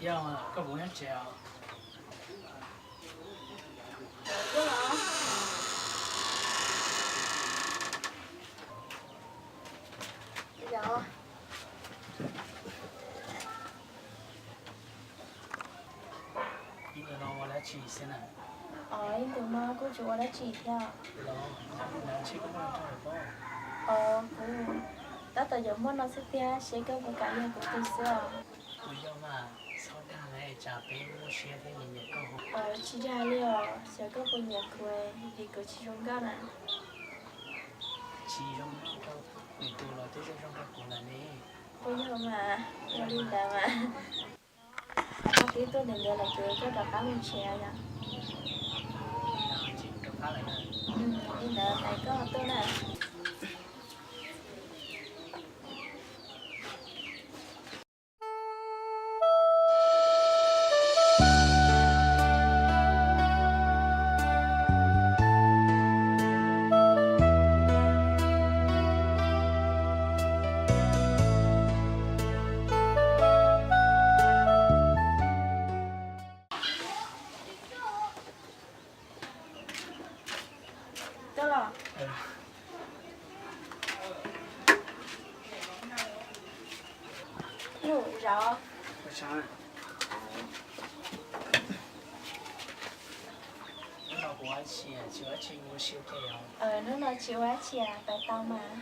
Yog koj puas nyob tsev os? Ib ntus no ua dab tsi xwb na? Ib ntus no kuj tsis ua dab tsi thiab. Los, ntshe koj muaj neeg rau lawm pob? Os, kuv tab tom yuav muaj no xwb tiag, seb koj puas kam yog kuv tus xwb os. Kuv yog mas, txhob dag na, tsam peb muaj siab thiab nyiam nyiam koj. Tsis dag li os, xyov koj puas nyiam kuv, vim kuv tsis zoo nkauj na. Tsis zoo nkauj rau lwm tus los twb zoo zoo rau kuv lawm ne. Puas yog mas, ua li ntawd mas. Koj twb tuaj ntawm ntawd lawm ces koj rov qab mus tsev yom. Li ntawd es koj tuaj na. Tuaj los. Nus zov. Hnub no tsis ua dab tsi, pais tau mas.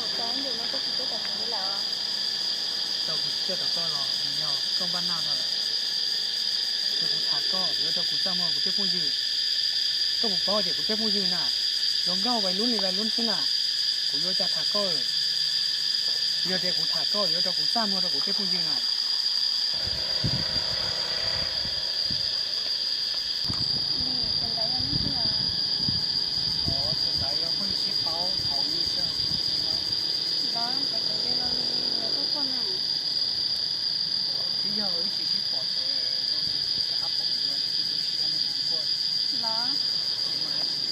Tau ntawm no koj tsis tuaj tos kuv li lawm? Tau kuv tsis tuaj tos koj los vim yog koj npaj nag no lawm. Ces kuv tham koj yuav rau kuv txaj muag kuv tej phooj ywg. Koj puas paub tias kuv tej phooj ywg na, luag nkauj vais lub li vais lub xwb na. Kuv yuav cas tham koj. Yog tias kuv tham koj yuav rau kuv txaj muag rau kuv tej phooj ywg na. Tus ntawd yog leej twg? Tus ntawd yog phooj ywg sib paub thaum ub xwb. Los ces kuv nce zoo li yuav tuaj pom na. Twb yog wb tsis sib pom ces zoo li rov qab pom dua ces wb tu siab li no tuaj. Los tsis muaj dab tsi.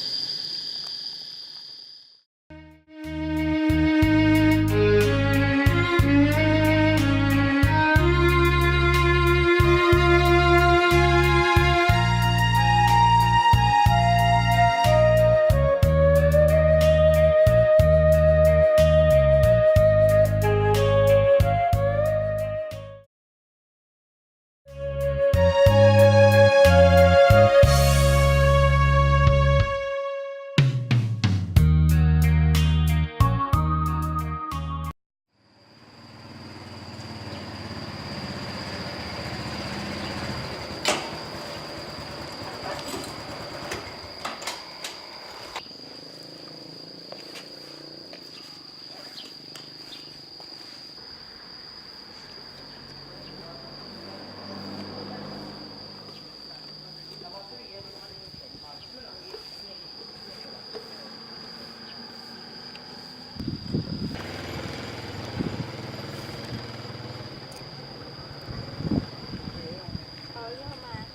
Yog mas,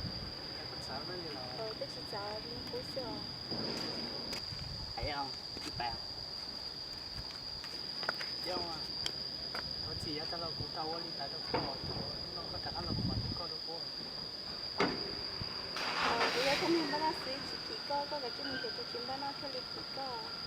twb tsis txav li qub xwb os. Yog, thov txim yog tag los kuv tau ua li ntawd rau koj, no koj rov qab los kuv mam teb koj rau koj. Kuv yog tus niag npaj nag xwb tsis phim koj, koj kav tsij mus tias tsis npaj nag thiaj li phim koj.